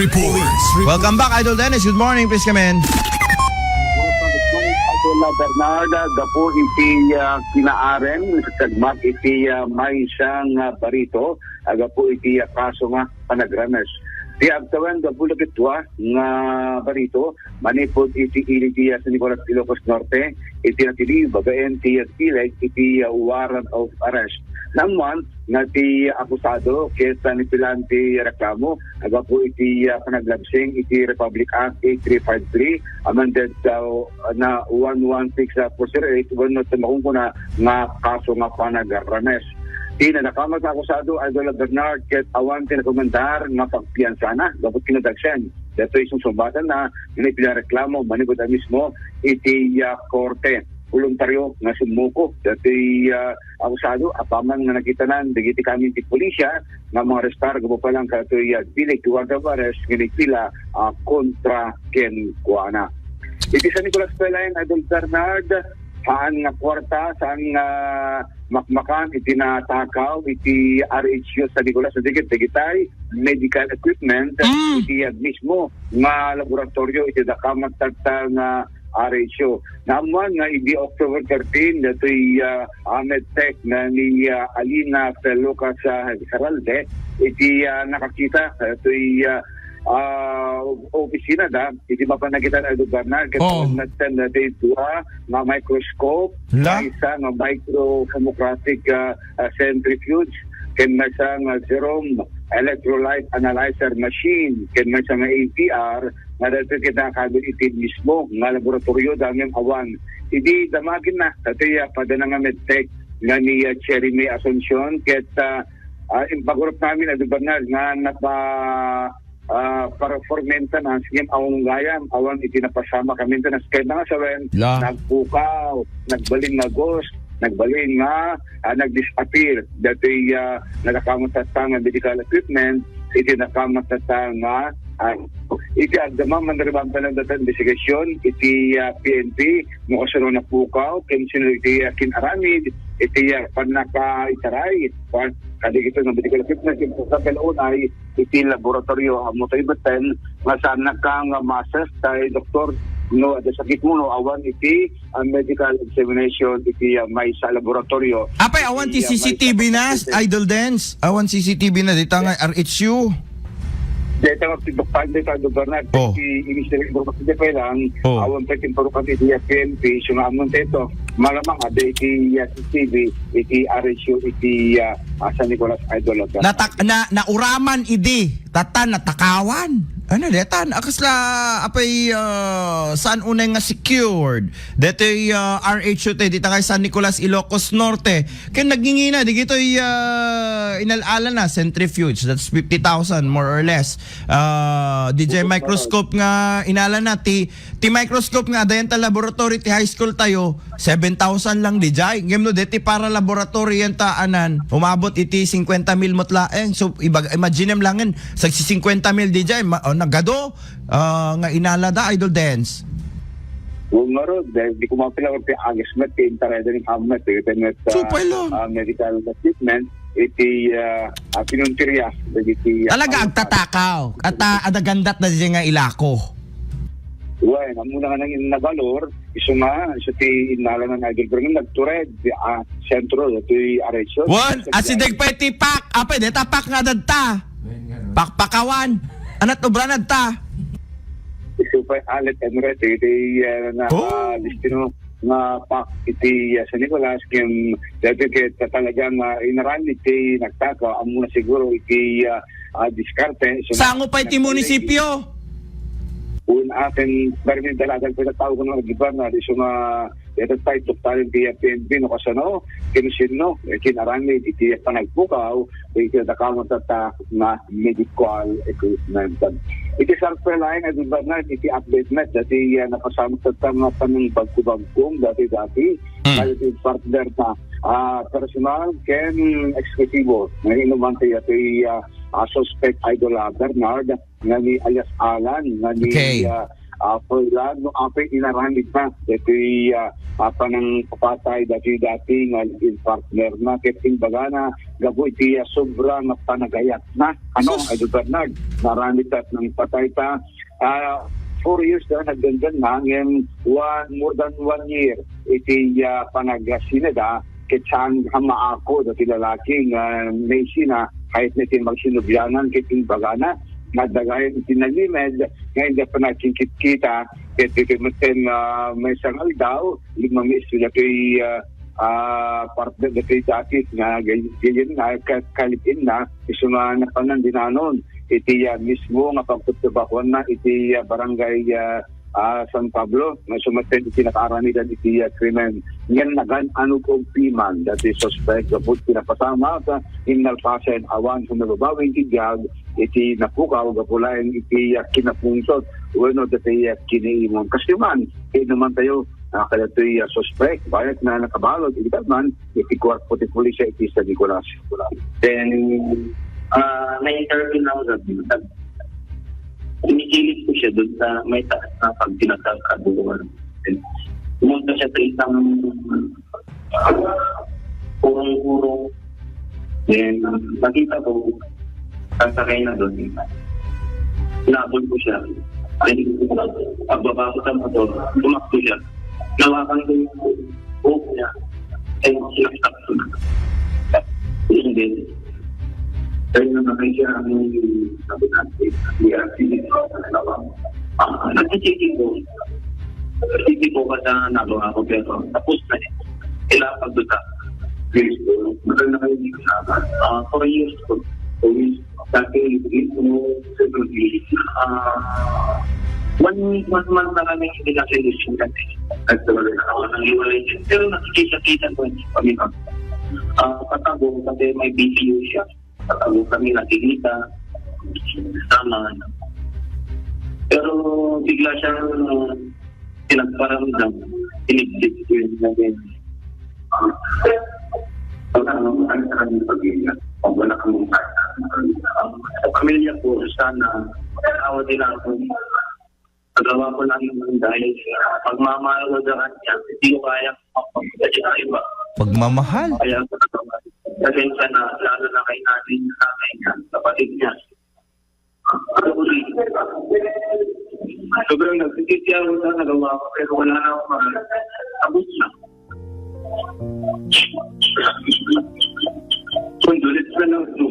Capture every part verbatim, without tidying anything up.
Report. Welcome back, Idol Dennis. Good morning. Please come in. Idol Bernarda, gapu iti, ah, kinaaren, sagmak iti, ah, maysa nga barito, agapu iti, ah, kaso nga panagrames. Ti agtawen, gapu dagiti dua nga barito, manipud iti ili ti, ah, San Nicolas, Ilocos Norte, iti natiliw babaen ti, ah, bileg iti, ah, warrant of arrest. Naammuan nga ti akusado ket, ah, nipilan ti reklamo agapu iti, ah, panaglabsing iti Republic Act eight three five three, amended, ah, na one one six four zero eight, wenno ti makunkuna nga kaso nga panagrames. Ti nadakamat nga akusado, Idol Bernard, ket awan ti nakomendar nga pagpiansana gapu ti kinadagsen. Datoy sungsumbatan na, nga ipinareklamo manipud a mismo iti, ah, korte. Voluntaryo nga sumuko datoy, ah, akusado apaman nga nakitanan dagiti kamin ti pulisya nga mangarestar gapu pa lang kadatoy, ah, bileg ti warrant of arrest nga nagpila, ah, kontra kenkuana. Iti San Nicolas Pelayan, Idol Bernard, saan nga kuarta, saan nga makmakan iti natakaw iti R H U San Nicolas, dagiti, dagitay medical equipment, Mm. iti, ah, mismo nga laboratorio iti dakamat tatta nga R H U. Naammuan nga idi October thirteen, datoy, ah, ah, medtech nga ni, ah, Alina Lucas, ah, Heralde, iti, ah, nakakita, datoy, ah, ah, opisina da, iti mapan nakitan, Idol Bernard, ket Oh. Naten datoy dua nga microscope, La? Maysa nga microthermographic, ah, ah, centrifuge, ken maysa nga Jerome electrolyte analyzer machine, ken maysa nga A P R, nga datoy ket nakabil iti mismo nga laboratorio, dangan awan. Idi damagenna, datoy, ah, padana nga medtech nga ni, ah, Cherry May Asuncion, ket, ah, ah, impagurup namin, Idol Bernard, nga napa-, ah, para for maintenance ngem awan gayam, awan iti napasamak a maintenance. Ket nga sawen, La. Nagpukaw, nagbalin nga ghost, nagbalin nga, ah, nag-disappear. Datoy, ah, nadakamat tatta nga medical equipment, iti nadakamat tatta nga, ah, iti agdama, manribam pa lang data investigasyon, iti, ah, P N P, no kasano napukaw, ken sino iti, ah, kin-aramid, iti, ah, pannakaitaray, pa-, kadagito nga medical equipment, ken sa unay, iti laboratorio, ammo tayo betten, nga saan ka nga ma-assess tay doktor, no, ada sakit mo, no, awan iti, ah, medical examination, iti, ah, maysa laboratorio. Apay, awan ti Iti, ah, C C T V maysa na, ka-, Idol Dens? Awan C C T V na, dita nga R H U? Dita nga pagpagpag, dita, Idol Bernard, Oh. Iti initial information, dita pa lang, Oh. Awan pa iti information iti P N P, so nga amon ito, malamang ada iti, ah, C C T V, iti R H U, iti, ah, ah, San Nicolas, Idol Bernard. Natak-, na, nauraman idi. Tata, natakawan. Ano, detan? Akasla, apay, ah, saan unay nga secured? Detoy, ah, R H U te, dita kay San Nicolas, Ilocos Norte. Ken nagngingina, digitoy, ah, inal-ala na, centrifuge. That's fifty thousand, more or less. Ah, D J microscope nga inala na, ti, ti microscope nga, dayan ta laboratory, ti high school tayo, Seven thousand lang, D J. Ngem no, deti para laboratory yan ta, anan, umabot iti cincuenta mil met laeng. So, iba-, imagine mo langen, sagsi cincuenta mil, D J, ma-, o, nagado, ah, nga inala da, Idol Dens. Oo nga ron, dahil di ko mapila kung ti ages met, ti intareda ni Hamlet, eh, iti met, ah, Supay lang. Ah, medical treatment, iti, ah, ah, pinuntirya, dagiti, ah, Talaga, ah, agtatakaw. At, ah, adagandat na di nga ilako. Wen, amo na nga nang nabalor, isu nga, isu ti innala nga nagilbert nga nagtured, ah, sentro, ti areso. Wan, asideg pa iti pak, apay, deta pak nga dadta. Pakpakawan. Anat obra nadta. Isu pa alet, ano, iti, ah, na, Oh. Ah, destino nga pak iti, ah, San Nicolas, kim, dati ket talaga nga inaran iti nagtaka, amo na siguro iti, ah, ah, diskarte. So, Sango pa iti nagpalagi. Munisipyo? Un akin, barmin dalagan pa sa tao ko nga gibarna, di so nga, ito tayo, tuktalin ti P N P, no, kasano, kinusino, eh, kinarangin, iti panagpukaw, iti nakamatata nga medical equipment. Iti South Carolina, di ba na, iti update met, dati, ah, napasamot tatta nga panang bagko-bagkong, dati-dati, Hmm. Dati partner ta, ah, personal, ken eksplosibo, nga inuman tayo, iti, ah, ah, suspect Idol, ah, Bernard, nga ni alias Alan, nga ni, Okay. Ah, ah, Froilan, no apay inaramidna daytoy, ah, ah, panangpapatay daytoy dati nga live-in partner na, ket imbagana gapu iti, ah, sobra nga panagayatna. Ano, Sus! Idol Bernard, naramid ta nang patay ta, ah, four years na nagdenggen na, ngem one, more than one year iti, ah, panagasina da, ket saan nga maako dati lalaki nga naisina, kahit na iti magsinublianan, ket imbagana, nadagayan iti nalimed, nga indi panagkikit-kita, ket iti metten, ah, maysa nga aldaw, limamiis datoy, ah, ah, partner datoy dati nga gay-, gayyem na, ka-, ka-live-in na, isu nga napanan dinanon iti, ah, mismo nga pagtubtubakuanna iti, ah, barangay, ah, ah, San Pablo, nga sumaten iti nakaaramidan iti, ah, krimen. Ngem nagan-anog ugpiman dati suspek gapu iti napasamak, ah, innalpasen awan sumababawin ti biag iti napukaw gapu laeng iti, ah, kinapungsot wenno dati, ah, kiniimon. Kastoy man, kainuman tayo, ah, kadatoy, ah, suspek, bayat na nakabalod, iti man, iti kuerpo ti pulisya iti San Nicolas. Then, ah, na-interview na ako, sabi ko, sabi, sinisilip ko siya doon sa may taas na pagpinagkakaduan. Then, pumunta siya sa isang, ah, kurong-kurong. Then, nakita ko, sasakay na doon. Hinabol ko siya. Then, pagbaba ko sa motor, tumakbo siya. Nawakan ko yung buhok niya. Ay, sinaksak ko na. Hindi. Kaya naman siya ang sabi natin, hindi, ah, hindi ko nalawa. Ah, nagtitipid ko. Nagtitipid ko ka sa nagawa ko, pero tapos na eh. Kailangan pagduda. Please, po. Matagal na kayo dito sa akin. Ah, four years po. Four years. Dati, dito, seven years. Ah, one, one month na kami hindi na solution kasi. Nagtuloy na ako ng hiwalay. Pero nakikita-kita ko yung kami. Ah, patago kasi may B P O siya. Patago kami nakikita. Tama. Pero bigla siyang pinagparamdam. Pinigpit ko yung namin. Pag ano, ang sarang pamilya. Pag wala kang sa pamilya ko, sana, awa din ako. Nagawa ko lang yun dahil pagmamahal ko sa kanya, hindi ko kaya makapagpapalagay sa iba. Pagmamahal? Kaya sa pasensya na, lalo na kay nanay, nanay niya, kapatid niya. Sobrang nagsisisi ako sa nagawa ko, pero wala na akong magawa. Tapos na. Condolence na lang po.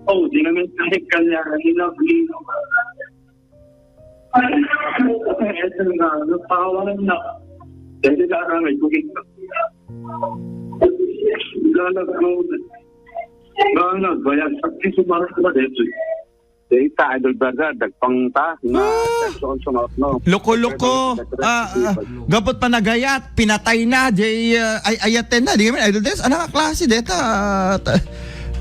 Oh, di naman kahit kanya, hindi na, hindi na. Ay, ito na, napahawalan na. Dahil sa aramay, bukit na. Lalagyan. Nga nagbayad, sakti sumarak na dito. Dahil sa Idol Brother, dagpang ta, na Ah! Section sumarak, no? Loko-loko. Section Ah, ah, sumarak. Gapot pa nagayat, pinatay na, jay, ah, ay, ayaten na, di kami, Idol Des, ano nga klase, deta? Ah, ta-,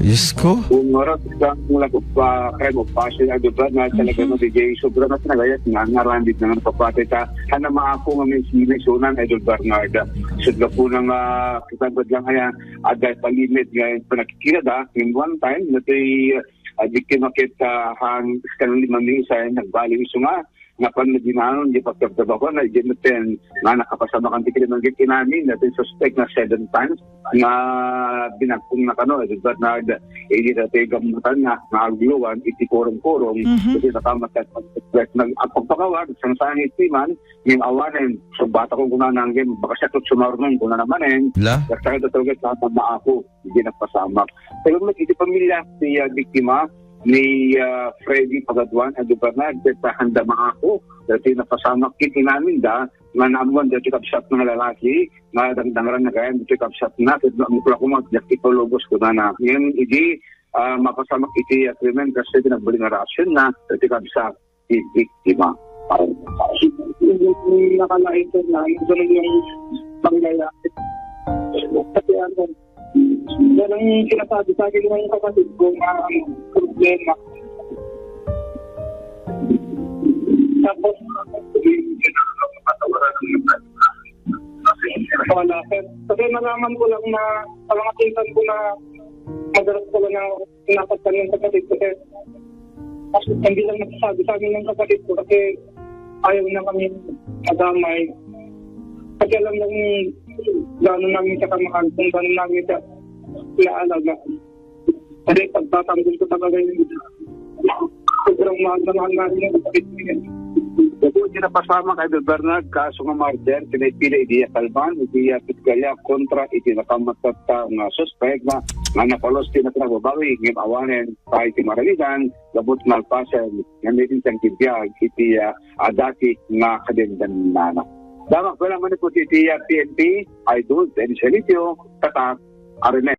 Diyos ko. Kung oras, isang lagot pa, crime of passion, Idol Brad, na talaga Mhm. mabigay, sobra na pinagayat nga, nga randid na nga napapatay ta. Hana maako nga may sili, sunan, Idol Bernard. Sudla po ng, ah, kitagad lang kaya, agad palimit nga yung panagkikilada, in one time, na ito'y, ah, biktima kit, ah, han, isang lima misa, nagbali isu nga, nga pan na dinanon, di pagkabdabakon, na di meten, nga nakapasamakan ti krimen, kit inamin, na ito'y suspect na seven times, nga binagkong na kano, Idol Bernard, eh, di dati gamutan na, nga agluan, iti kurong-kurong, Mhm. kasi nakamatay, nag-, agpagpakawag, sang sangit ti man, yung awanen, so bata kong kunana, ang game, baka siya tut sumarunong, kunana manen, La? Basta ito talaga, sa ako, hindi nagpasamak. Pero nag-, iti pamilya, ni, ah, biktima, ni, ah, Freddy Pagaduan, Idol Bernard, sa handa maako, dati napasamak, kit inamin da, nga naamuan dati kabsat nga lalaki, nga dangdangran na gayan, dati kabsat na, kit na mukla ko, mag-, dati palubos ko na na. Ngayon, idi, ah, mapasamak iti, ah, krimen, kasi pinagbaling nga rasyon na, dati kabsat, ti biktima. Nakalain ko na, yung ganun yung pangyayari. Kasi ano, yan ang sinasabi sa akin ng kapatid ko na ang problema. Tapos, wala, sir. Kasi nalaman ko lang na, sa mga pinsan ko na madalas pala na napagtan yung kapatid ko, sir. Hindi lang nasasabi sa amin ng kapatid ko kasi ayaw na kami madamay. Kasi alam lang ni gaano namin siya kamahal, kung gaano namin siya inaalaga. Kasi pagtatanggol ko talaga yung sobrang mahal na mahal namin yung kapatid ko. Iti napasamak, Idol Bernard, kaso nga murder, pinaipila idi kalban, idi Pitkalia kontra iti nakamatata nga suspek nga, nga napalos ti natrababawi, ngem awanen, pay ti maralidan, labot malpasen, nga medin sang biag, iti ah, adati nga kadendannana. Damak wala man po iti ah, P N P, Idol, Dennis Felicio, Tatak, Arne.